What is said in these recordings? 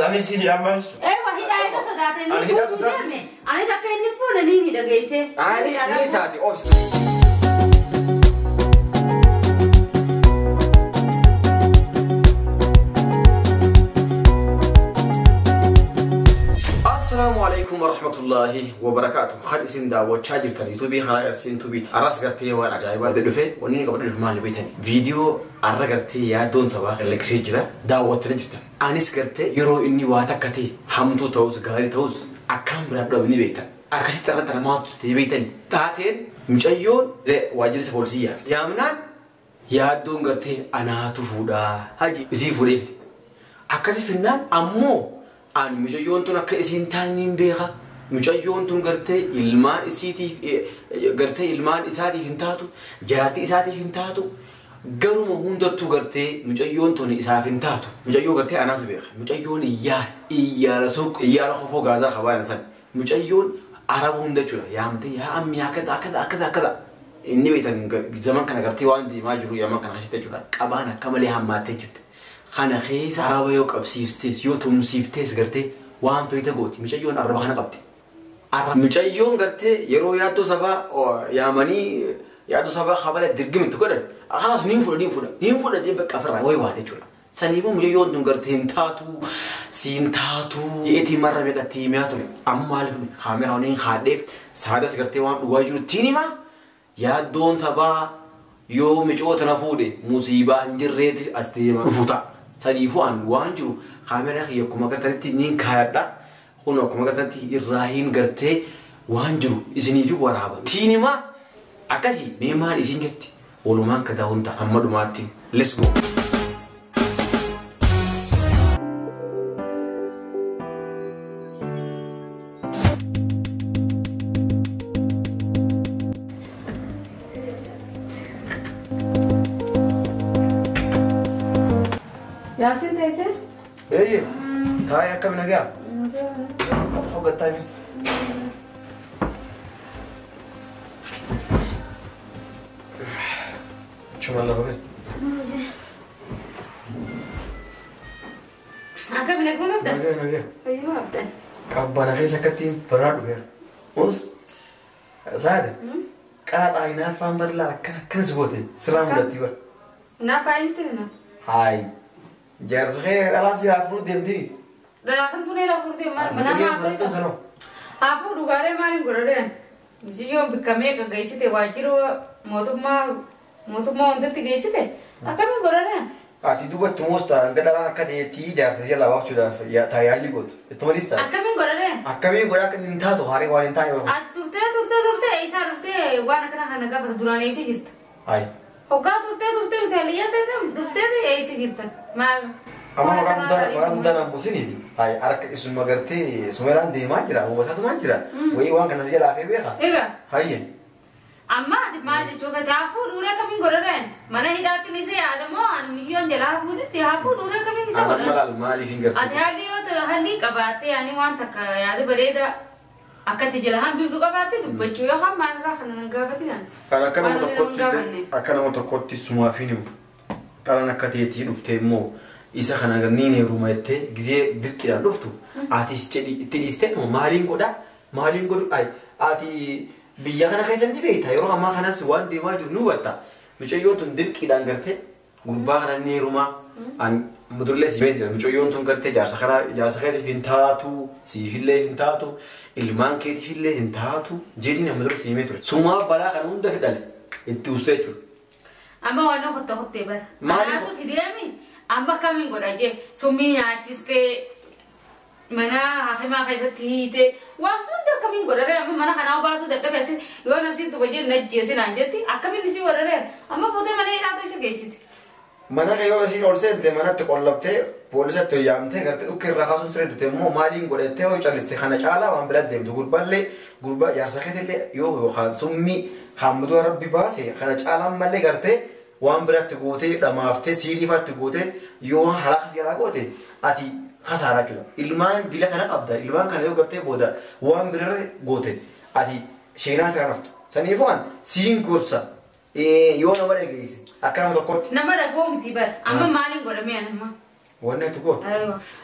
Ani si hidhaan maal jechuudha? Eewa hidhaa eega sodaate Ani inni hidhaa fuudhuu sodaate. deeme. Anis akka inni fuudhe ni hidha geessee. Ani ni taati obsi. Assalaamu alaikum warahmatullaahi wabarakaatu. Kan isin daawwachaa jirtan yuutuubii karaa isin tuubiiti. Arras gartee waan ajaa'ibaa adda dhufe wanni inni qabadhe dhufe maal beektani? Viidiyoo arra gartee yaaddoon sabaa lakkisee jira daawwattanii jirtan. Anis gartee yeroo inni waa takka ta'e hamtuu ta'us gaarii ta'us akkaan biraan dhabe ni beektan. Akkasitti irratti namaatu ta'e beektani. Taateen mucayyoon waajjira isa poolisii yaamte. Yaamnaan yaaddoon gartee anaatu fuudhaa haji isii fuudhee fide. Akkasi finnaan ammoo an mucayyoon tun akka isiin taane niin beeka. Mucayyoon tun gartee ilmaan isiitiif gartee ilmaan isaatiif hin taatu, jaartii isaatiif hin taatu. Garuma hundattuu gartee mucayyoon tun isaaf hin taatu. Mucayyoo gartee anaatu beeka. Mucayyoon iyyaara, iyyaara suuq, iyyaara kofoo gaazaa kabaaran san. Mucayyoon araba hunda jechuudha. Yaamtee yaa ammi akkada akkada akkada akkada. Inni beektan zaman kana gartee waan deemaa jiru yaman kana keessatti jechuudha. Qabaan akka malee hammaattee jirti. Kana keessa araba yoo qabsiiftes yoo tumsiiftes gartee waan feete gooti. Mucayyoon arraba kana qabdi. Mucayyoon gartee yeroo yaaddoo sabaa yaamanii yaaddoo sabaa kabala dirgimitti godhan akkanas niin fuudha niin fuudha niin fuudha jee bakka ofirraa wayi waate jechuudha. Saniifuu mucayyoon tun gartee hin taatu siin taatu jeetii marra meeqatti himaa ture. Amma maaliif kaameraa waliin haadheef saadas gartee waan dhugaa jiru ittiin himaa yaaddoon sabaa yoo micoota na fuudhe musiibaa hin jirreeti as deema dhufu ta'a. Saniifuu an waan jiru kaameraa kiyya akkuma agartanitti niin kaayadha. Kun akkuma agartanitti irraa hin gartee waan jiru isiniif waraaba. Tiin himaa akkasii mee maal isin jetti walumaan kadaa hunda hamma dhumaatti let's go. Yaasiin teessee? Eeyyee taa'ee akkami nagaa? Hoggattaa mi? Chuma lafa bee. Akkami naguma qabda? Nagaa nagaa. Fayyuma qabda. Qabbana keessa akkatti baraa dhufeera. Us saada qaaxaa hinaaffaan bal'aa akkana akkanas goote sirraa mul'atti bara. Naaf aayinitti ni naaf. Haay jaarsa kee dhalaan si hafuur deemtini. Dalaatan kun eera fuudhee maal mana Mucayyoo sanoo. Haafuu dhugaalee maaliin godhadheen? Mucayyoon bikka meeqa geessite waajjira mootummaa mootummaa wantatti geessite akkamiin godhadheen? Ati duubatti moosta hanga dhalaan akka ta'etti jaarsa jala baafachuudhaaf tajaajila gootu. Ittuma ta'a. Akkamiin godhadheen? Akkamiin godhaa akka hin taatu haree waan hin taane barbaadu. Ati turtee turtee turtee isaa dhuftee waan akkana kana gaafata duraan eessa jirta? Haay. Hoggaa turtee turtee nuti haliyyaa seenee dhuftee eessa jirta? Maal? Amma maqaa guddaa maqaa guddaa naan buusiniiti. Haay harka isuma gartee sumeeraan deemaa jira hubatatumaan jira. Wayii waan kana si jalaa hafee beeka. Egaa Hayyee. amma ati maal jechuu feete hafuu dhuuree akkamiin godhadheen? Mana hidhaatti ni isa yaadamoo miyyoon jalaa hafuutitti hafuu dhuuree akkamiin isa Amma godhan? laal maaliif hin gartee? Ati haalli yoo ta'e haalli qabaattee yaani waan takka yaada bareeda akkatti jala hambifnu qabaattee dubbachuu yookaan maalirraa kana nan gaafatinaan. Kan akka nama Waan nan tokkotti gaafanne. akka nama tokkotti sumaaf hin himu. Dhalaan akka ta'eetii dhuftee immoo isa kana niin heeruma jettee gizee dirqiidhaan dhuftu atis itti dhiisteetuma maaliin godhaa maaliin godhu ay ati biyya kana keessa ni beekta yeroo ammaa kanas waan deemaa jiru ni hubatta. Mucayyoon tun dirqiidhaan gartee gurbaa kana ni heerumaa an mudurlee si beekti mucayyoon tun gartee jaarsa kana jaarsa keetiif hin taatu siifillee hin taatu ilmaan keetiifillee hin taatu jeetiin amma dura si himee ture. Sumaaf balaa kana hunda fidhale itti ustee jechuudha. Amma waan hotte hottee bara. Maaliif? Anaatu fideemi amma akkamiin godha jee summii nyaachistee mana hakimaa keessatti hiitee waan hunda akkamiin godharee amma mana kanaa baasuu dadhabee asin yoo nasiin tuba jee najjeesi naan jetti akkamiin isii godharee amma fuutee mana hidhaatu isa geessiti. Mana kee yoo isiin ol seente manatti qollaftee poolisatti yaamtee gartee dhukkee irraa kaasuun siree dute immoo maaliin godhattee yoo calliste kana caalaa waan bira deemtu gurbaallee gurbaa jaarsa keetillee yoo yookaan summii haammatuu rabbi baase kana caalaan mallee gartee waan biratti gootee dhamaaftee siiriifaatti gootee yoo halaqa seeraa goote ati kasaaraa jechuudha. Ilmaan dila kana qabda ilmaan kana yoo gartee booda waan birarra goote ati sheenaa siraan haftu. Saniifuu an siin gorsa yoo nama dhageesse akka nama tokkotti. Nama dhagoo miti bara. Amma maaliin godhamee ani amma? Wanni ati gootu.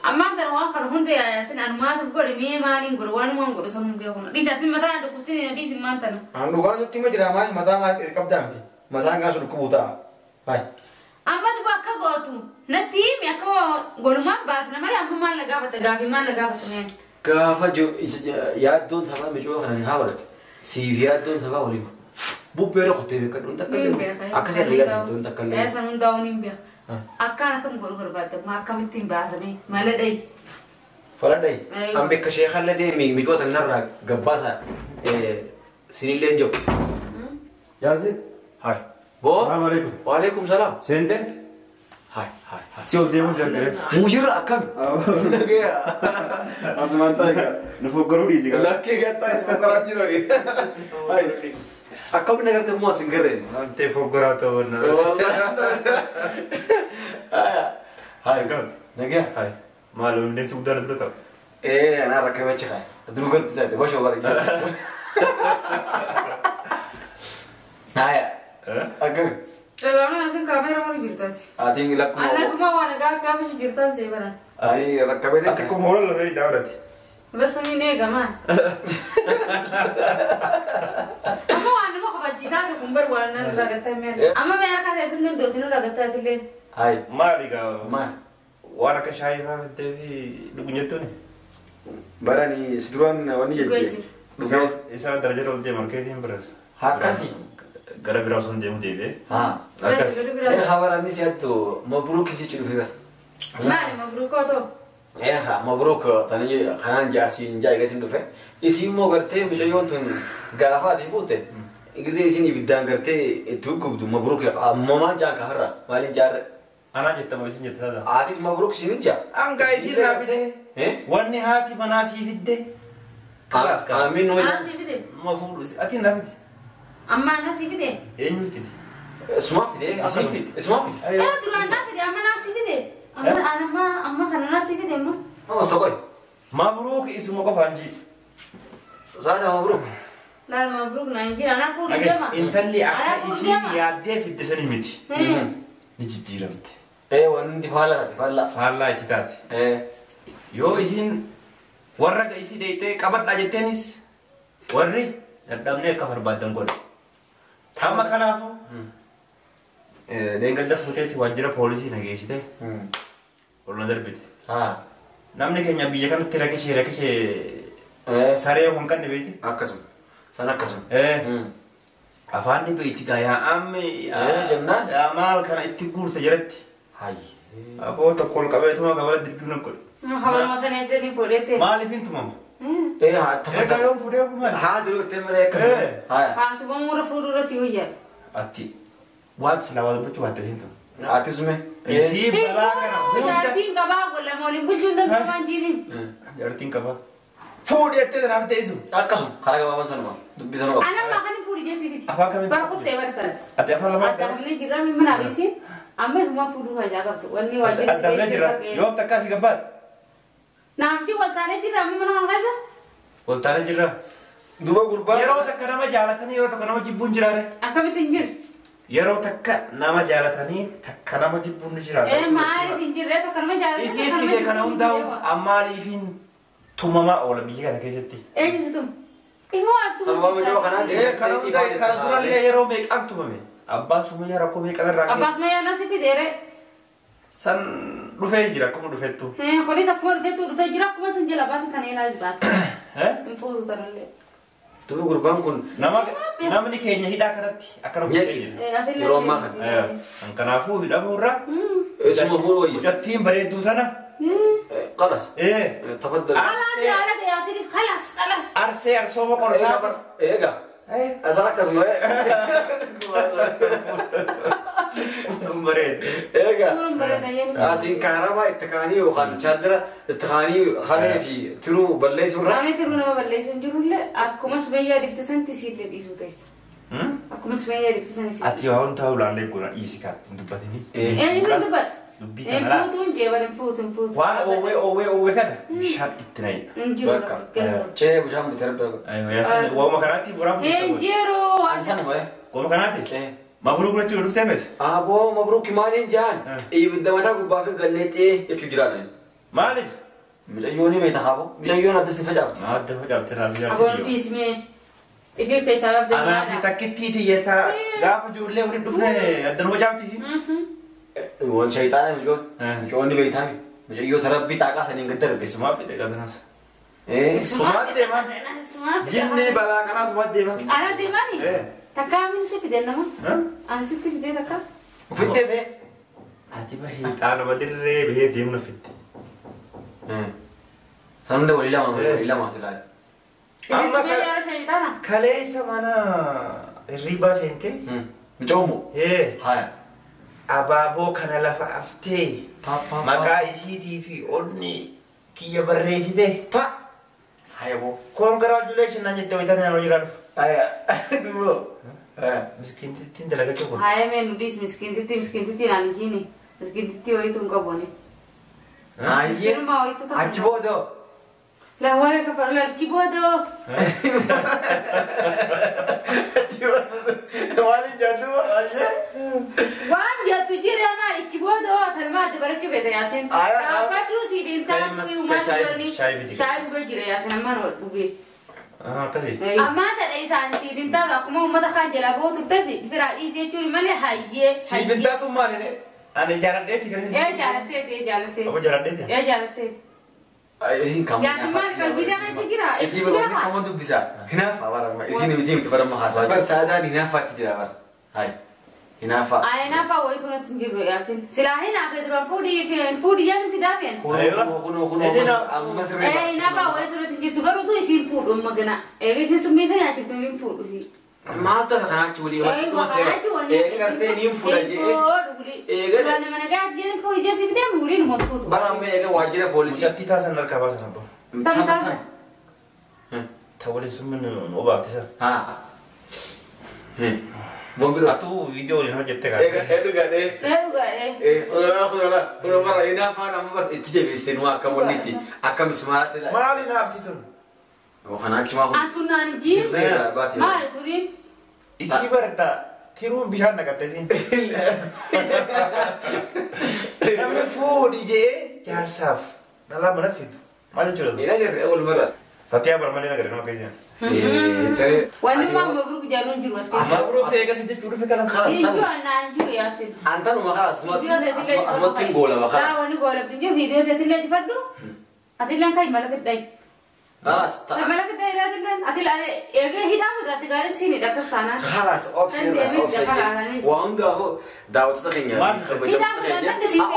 Ammaan tana waan kana hunda yaasin anumaatu godhe mee maaliin godhe waan waan godhe sun beeku. Dhiisaatiin mataa dhukkubsin dhiisin maan tana. An dhugaan sitti hima jira maal mataa maal qabdaa miti. Mataan gaasu dhukkubuu ta'a. Hai. Amma duba akka gootu natti himi akka golumaan baasna malee amma maal na gaafata gaafii maal na gaafata mee. Gaafa yaaddoon sabaa micoo kana ni haa godhate. Siif yaaddoon sabaa waliin. Bubbeera kuttee beekadhuun takka illee. Akkasii herreegaa siintoon takka illee. San hundaa'uun hin beeku. Akkaan akkam godhu barbaadda maa akkamittiin baasame mala dhayi. Fala dhayi. An bakka sheekallee deemi micoota narraa gabbaasa sinillee hin jiru. Yaasin. Hai. Boo. Salaam alaikum. Waalaikum salaam. Seente. Hai hai hai. Si ol deemuu jalqabe. Mushirra akkami? Nagaya. Asumaan taa'e. Nu foggaruu dhiisi qaba. Lakkee gattaa isa foggaraa jiru. Hai. Akkami nagartee immoo as hin garreen? Namtee foggaraa ta'uu na. Hai. Nagaya. Hai. Maal hundeensi guddaan dura ta'u. Ee anaa rakkame achi kaa'e. Duruu galti taate bashoo bara jira. Haya. Akkami? Ilaaluun asin kaameera malu jirtaati. Atiin lakkuma. Allakkuma waan gaafa jirtaan see baran. Ani rakkamee Ati kun hoola lafee daawwati. Bas ni eegama. Amma waan nama kabachiisaa kun bar waan nan ragattaa mee. Amma mee harka keessan danda'u nu ragattaa illee. Hai. Maali gaa? Maal? Waan akka shaayii fa'aa fiddee fi dhugu jettuuni. Barani si duraan wanni jejjee. Dhugee. Isa daraja ol deemu markeetiin biras. Akkasii. Gara biraa osoo hin deemu deebi'ee. Haa. Bas gara biraa. Ee habaraan si hattu mabruuk si jechuun dhufee bara. Maali mabruukoo ta'u? Ee haa mabruuk tani kanaan jaasiin jaayigatiin dhufe. Isiin immoo gartee mucayyoon tun gaafa ati fuute. Gisee isiin ibiddaan gartee itti gubdu mabruuk ammamaan jaan kafarra maaliin jaarre. Anaa jettama isin jette sada. Atis mabruuk isin jaa. Angaa isin naa fide. Wanni haati manaa sii fidde. Kalaas kaa. Amiin numa. Anaa sii fide. Ma fuudhu ati naa fide. Amma anaa sii fide. Eenyu fide? Isumaa fide. Asii fide. Isumaa fide. Ee duraan naa fide amma naa sii fide. Amma amma kana naa sii fide amma. Nama stoqoy. Mabruuk isuma qofaan ji. Saada mabruuk. Laal mabruuk naan jira anaa fuudhu deema. Intalli akka isiin yaaddee fidde sanii miti. Ni jijjiiramte. Ee wanti faallaa taate faallaa. Faallaa itti taate. Yoo isiin warra isii deeytee qabadhaa jetteenis warri dadhabnee akka barbaaddan godhe. Amma kanaafuu leengalda fuuteetti waajjira poolisii nageessite ol na darbite. Namni keenya biyya kanatti rakkishee rakkishee saree hin qabne beekti. Akkasuma. San akkasuma. Afaan ni beekti gaa yaa amme jennaan. Yaa maal kana itti guurte jalatti. Hayyi. Aboo tokko ol qabeetuma gabala dirqamna godhe. Kabaluma sana jettanii fuudhette. Maaliif hin tumamu? Ee haa Egaa yoom fuudhee maali? Haa duruu itti malee akkasuma. Haa. Haa tumamuu irra fuudhuu irra si wayyaa. Ati waan silaa waa dubbachuu baatte hin tumu. Ati sume. Isii balaa kana hunda. Jaartiin qabaa lama waliin bulchuu hin danda'u waan jiiniin. Jaartiin qabaa. Fuudhee jettee tanaaf teessu. Akkasuma karaa gabaabaan sanuma dubbii sanuma. Anammaa kan fuudhi jeessi miti. Afaan kamiin? Bara kuttee barsan. Ati afaan lamaa Adda hamne jirra mana beeksiin amma ifuma fuudhuu hajaa qabdu. Wanni waajjirri Adda hamne jirra. Yoom takkaa si gabbaate? Naafsi waltaanee jirra amma mana kana keessa. Waltaanee jirra. Duuba gurbaa. Yeroo takka nama jaalatanii yeroo takka nama jibbuun jiraare. Akkamitti hin jirre? Yeroo takka nama jaalatanii takka nama jibbuun ni jiraata. Ee maaliif hin jirre takka nama jaalatanii. Isii fide kana hundaa'u ammaaliifin tumamaa oola biyya kana keessatti. Eenyu si tuma? Ifuma ati tuma. Sababa mucaa kanaati. Kana hundaa kana durallee yeroo meeqaan tumame? Abbaan Sumayyaa rakkoo meeqaan irraa Abbaan Sumayyaa nasi fideere. San dhufee jira akkuma dhufettu. Kunis akkuma dhufettu dhufee jira akkuma san jala baatu kan eelaa baatu. Hin fuutu sanallee. Duuba gurbaan kun namni keenya hidhaa kanatti akkana godhee jira. Yeroo ammaa kana. Kan kanaafuu hidhamuu irraa. Isuma fuudhu wayya. Mucattiin bareedduu sana. خلاص. تفضل. على يا سيدي خلاص خلاص. أرسي أرسوما قرصا. إيه أزرق اسمه إيه. بريد. إيه. أسين كهرباء التقاني وخان شارجر التقاني خاني في ترو بلاي سورة. أنا ترو نما بلاي سنجرو لا أكما سبيا دكتسن تسير لدي سوتيس. أكما سبيا دكتسن تسير. أتي هون تاول عليك ولا إيسي كات دبتني. إيه دبت. Fuutuun jeeban fuutuun fuutuun. Waan oowwee oowwee oowwee kana bishaan itti naqi. Bakka. Cee bishaan bitee rabbi. Waanuma kanaatti boraa Hin jiru. Ani sana moo'ee. Waanuma kanaatti? Mabruuk jechuun dhuftee miti? Aboo mabruuk maaliin jaan? Ibidda mataa gubbaa fi galleettee jechuu jiraan. Maaliif? Mucayyoon himee taxaabo. Mucayyoon adda si facaafti. Adda facaafte naaf Aboon jaartii. dhiismee. Ifii keessaa baafte Anaa fi takkittii xiyyataa gaafa ijoollee waliin dhufne adda nu facaafti isin. Waan shayitaana mucoon. Mucoonni beektaami. Mucayyoo tarabbii xaaqaa saniin gad darbe. Isumaa fide qadanaas. Sumaat deeman. Jinnii balaa kanaa sumaat deeman. Ana deemani? Takka amin si fide nama? Ani sitti fide takka? Fiddee fee. Ati bashayitaanuma dirree bahee deemna fidde. Sanunda walii lama walii lama silaa. Amma shayitaana? Kaleessa mana hirribaa seentee. Mucoomo. Haya. Abaaboo kana lafa aftee maqaa isiitii fi onni kiyya barreessite. Pa. Haya boo. Congratulations naan jettee wayitaan yeroo jiraa dhufu. Haya. Dubboo. Miskiintittiin dalagachuu kun. Haya mee nu dhiis miskiintitti miskiintitti naan jiini. Miskiintitti wayitu hin qabu ani. Ayyee. Achi boodoo. La wara ka farla achi boodoo. Achi boodoo. Waan jaantu ayyee. Waan jaantu jira maal achi boodoo talmaa adda barachuu feete yaasin. Dhaabbadhu si beektaa uumaa turani. Shaayii dhugee jira yaasin ammaan ol dhugee. Akkasii. Ammaa ta'e isaan siif hin taatu akkuma uummata kaan jalaa bahuu turtetti firaa dhiisee jechuun malee hayyee. Siif hin taatu maali? Ani jaaladheetti kan inni. Ee jaalatteeti ee jaalatteeti. Abbo jaaladheeti. Ee jaalatteeti. Isin kam. Yaasin maal qalbii keessa jira? Isin kama dubbisa. Hinaafa barama. Isin miti miti barama haasawaa jira. Saadaan hinaafaatti jira bara. Hai. Hinaafa. Ay hinaafa wayitu natti hin jiru yaasin. Silaa hinaafe duraan fuudhii fuudhii yaasin fidaa feena. Kunoo kunoo kunoo ammas reeba. Ee hinaafa wayitu natti hin jirtu garuu tu isin fuudhu amma gana. Eega isin summiisa nyaachiftu hin fuudhu si. Maal ta'e kanaachi walii walitti eega gartee niin fuudha jee. Eega Duraan nama nagaa jedhan fuudhi jee si fidee waliin numa fuutu. Bara amma eega waajjira poolisii. Mucattii taasan harkaa baasan abbaa. Tam taasan. Ta waliin summin nu obaafte sana. Haa. Bombiro. Atuu viidiyoo waliin hojjette kaa. Eega eega gadhee. Eega gadhee. Kunoo kunoo kunoo bara hinaafaan amma itti jabeessite nu akka wanni itti akka mismaatti. Maali naafti tun? Kanaachi maa kun. Antu naan jiin. Maali turiin? Isii barta tiruun bishaan naqatte siin. Namni fuudhi jee jaarsaaf dhalaa mana fidu. Maal jechuudha? Ni agarre awwal marra. Fatiyaa bara malee nagarre nama akkasii. Wanni maa mabruuk jaaluun jiru as keessa. Mabruuk eegas jechuu dhufe kana. Viidiyoo naan jiru yaasin. Antanuma kalas asumatti hin goolaba kalas. Wanni goolabdu jiru viidiyoo teetillee cufadhu. Atilleen kan mala fidhayi. خلاص mala fidhayi atilleen atillee eegee hidhaa gatti gaarii siinidha akkas taanaan. خلاص obsi obsi waan hundaafuu daawwattoota keenya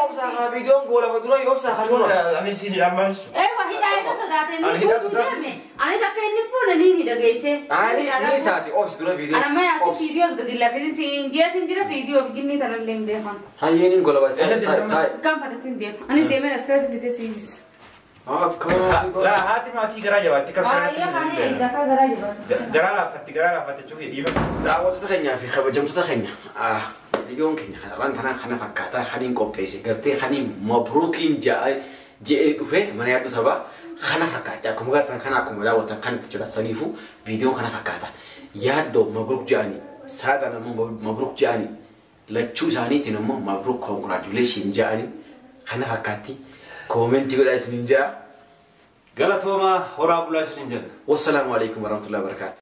obsa haa viidiyoon goolaba dura obsa haa dura. Ani siinidhaan maal jechuudha? Eewa hidhaa eega sodaate inni fuudhuu deeme anis akka inni fuudhe ni hidha geesse. Ani ni taati obsi dura viidiyoo. Ana amma yaasi viidiyoos gadi lakkisi siin jeetiin jira viidiyoo jinni tanallee hin beekan. Hayyeen hin goolaba taa'i. Kan fadhatiin deema ani deemeen as keessa bitee siisisa. La haati maatii garaa jabaatti akkas garaa garaa laaffatti garaa laaffatti jechuun dhiiba. Daawwattoota keenyaa fi kabajamtoota keenya viidiyoon keenya kanarraan tanaa kana fakkaataa kaniin qopheesse gartee kaniin mabruukiin je'ee dhufe mana yaaddu sabaa kana fakkaatti akkuma gartan kana akkuma daawwatan kanatti jira saniifuu viidiyoon kana fakkaata yaaddoo mabruuk je'anii saadaan ammoo mabruuk je'anii lachuu isaaniitiin ammoo mabruuk konkiraajuleeshin je'anii kana fakkaatti. Koomenti godhaa isiniin ja'a. Galatooma horaa bulaa isiniin jenna. Wassalaamu alaikum warahmatullahi wabarakatuh.